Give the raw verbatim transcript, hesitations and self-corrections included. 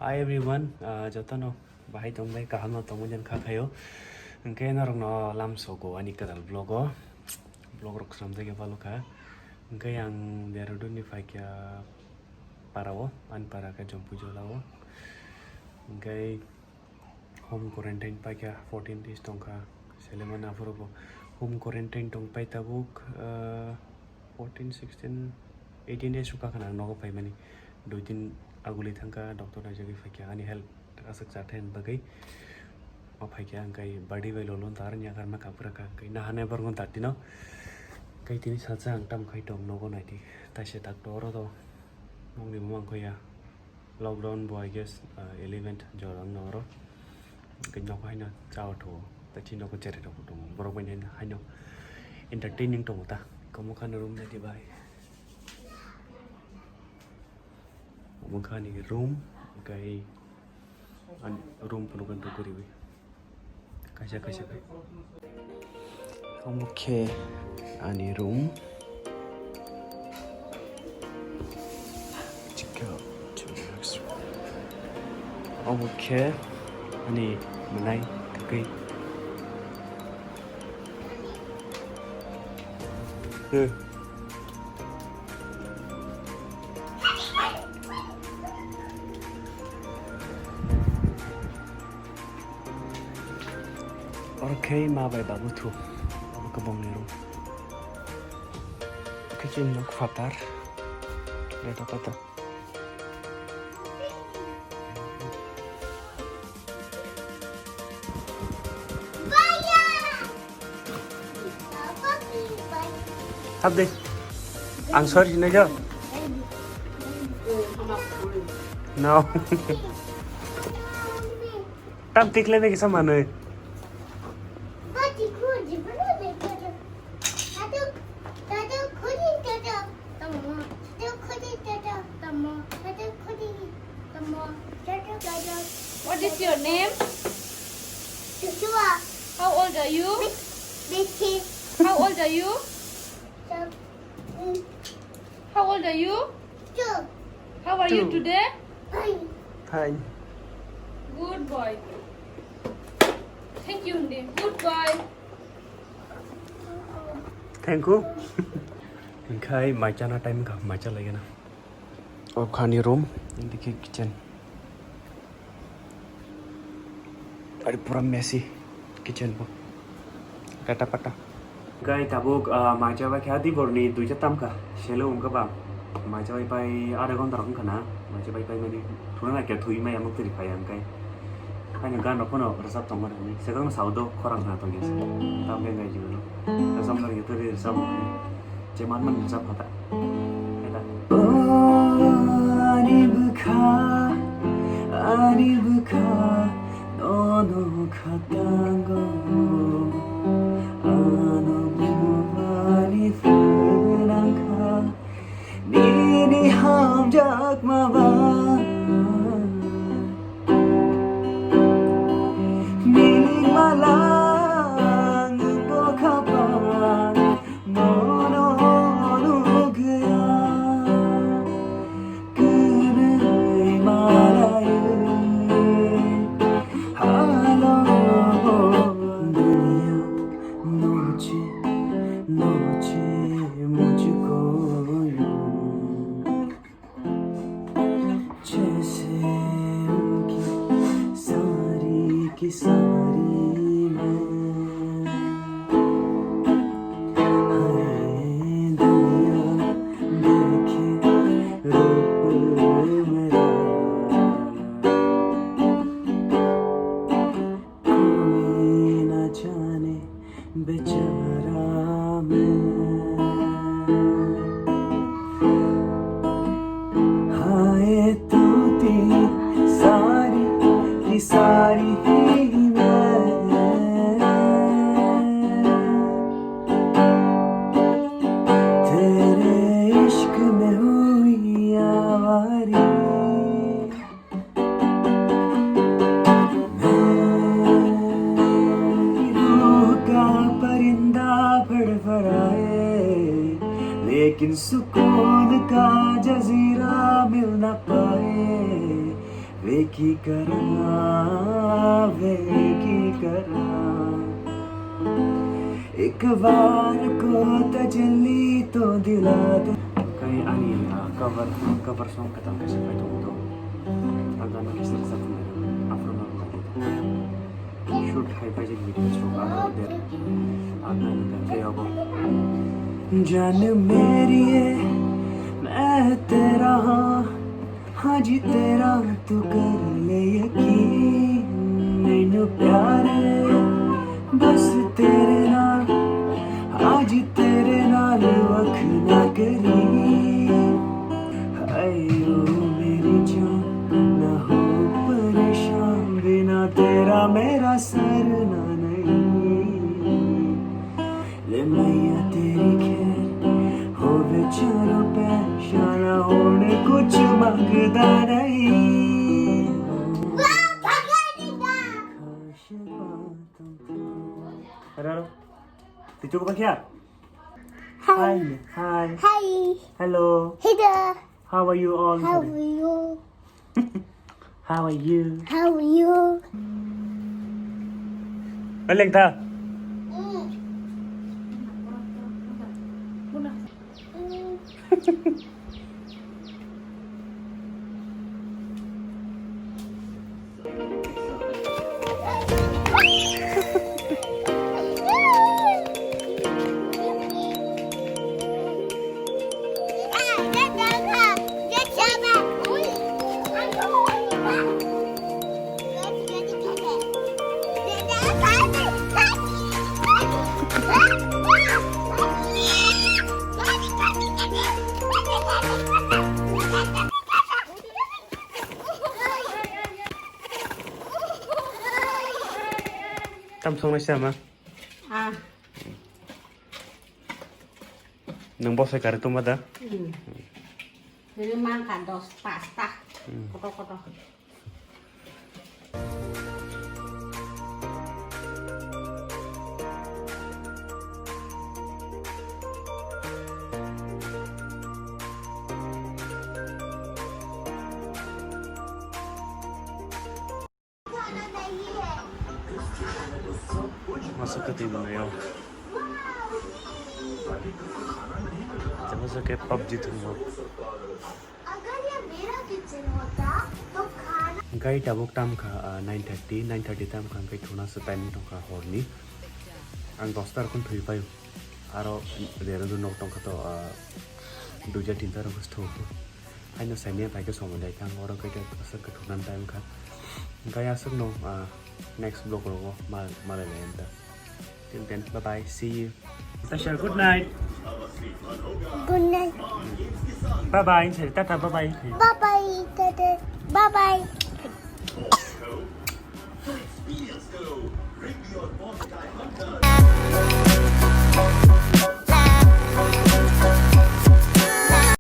Hi everyone, ah, jotono bahai tongbai, kaham no tongmani jan kha khayo. Hwnkhe norokno lamsogo ani kwtal vlog o. Vlog rok swnamjak ya palokha. Hwnkhe ang Dehradun ni phaikha para o, ani para khe Jompuijala o. Hwnkhe home quarantine paikha, fourteen days tongkha. Selemani aphuru bo home quarantine tongpai tabuk, ah, fourteen, sixteen, eighteen days wngkha khwna ang nogo phaimani. Dui din aguli thangkha doctor naijagwi phaikha ani health aswk chathai bagwi. O phaikha ang kai body bai lolo da arni agar ma kapra kha kai nahane borngo datino. Kai tini salsa ang tam khai tong nogo naidi. Taise doctor oro do nokni bumang khoya. Lockdown bo, I guess, uh, eleventh jora wngna oro. Hwnkhe nogo haino cha o thuo. Tachi nogo cherai rok bo tongo. Borok bai haino entertaining tongo ta. Omo kha ani room naidi bai. Omo kha ani room. Hwnkhe ani room phunukgwi tongkha riwi. Kaisa kaisa khe. Omo khe ani room. Chika, chika. Omo khe ani mwnai kwkwi. Hey. Oro khe ma bai babu thu. Abo khe bongni room. Khe chini nok phatar. Leta pata. Hap de. Ang sorry sinai jo. No. Tam tikle ne kisa manoi. What is your name? Joshua. How old are you? How old are you? Two. How are you today? Fine. Fine. Good boy. Thank you, Hindi. Good boy. Thank you. Hwnkhe mai chana time kha, mai cha lagina. Okhani room, indikhe kitchen. Ari pura messy kitchen bo. Kata pata. Gai tabuk, ah, mai cha bai kha di borni duita tam kha. Selo wngkha ba. Mai cha bai pai adha ghonta rok wngkha na. Mai cha bai pai mani thuna na khe thui mai amuk tiri phai ang kai. Ani gan rok phano rwchap tongma rwni. Sekang sao do khorang na tongya se. Tam khe ngai jigano. Rwchap na rwya twi rwchap. Je man man rwchap kha ta. Ani bwkha, ani bwkha, nono khatango. Ano bumani phwrwngkha. Nini hamjakma ba nini mala nungko khapa nono nugya kwnwi malai halo duniya. Noche, noche, mujhko yu jaise unki sari ki sari main. Hai duniya, dekhe roop mera. Koi na jane bechara main. Hai tu teri sari ki sari hi main. Tere ishq mein hui aawara. Ruh ka parinda fadfadaye, lekin sukoon ka jazeera mil na paaye. वे की करा, वे की करा, एक बार को तजल्ली तो दिला दे। Kaya ani, ah, cover, cover song katam kaisa pai tongo to. Ang gana kaisa rwchapmani aphuru no nai. Shoot khai paijak video song aro der. Ang nai nai khe abo. जान मेरी है, मैं तेरा हाँ, हाँ जी तेरा तू कर ले यकीन। मैनू प्यार है बस तेरे नाल, आज तेरे नाल वखना करी। हाय ओ मेरी जान, ना हो परेशान, बिना तेरा मेरा सरना नहीं। ले मैया तेरी खैर, होवे चारों पै, शाना होण कुछ मंगदा नहीं। Hello. Tichu ko kya? Hi. Hi. Hi. Hello. Hey there. How are you all? How are you? How are you? How are you? Weleng ta. Tam songnai sama. Ah. Nang bosai kari tuma da? Hmm. Ini mangka dos pasta. Hmm. Koto koto. Masuk ke tim na yau. Tamo sa ke pub ji thung mo. Gai tabuk tam kha, ah, nine thirty, nine thirty tam kha, hingke thuna se timing tong kha horni. Ang dosta rokon thwi pai. Aro rero do nok tong kha to, ah, duja tinta rok thung. Haino saimanya paikhe somoi dai khe ang oro khe aswk khe thuknani time kha. Hwnkhe aswkno, ah, next vlog rogo ma-, malai lai anta. Till then, bye bye, see you. Tasha, good night. Good night. Bye bye, tata, bye bye. Bye bye, tata, bye bye.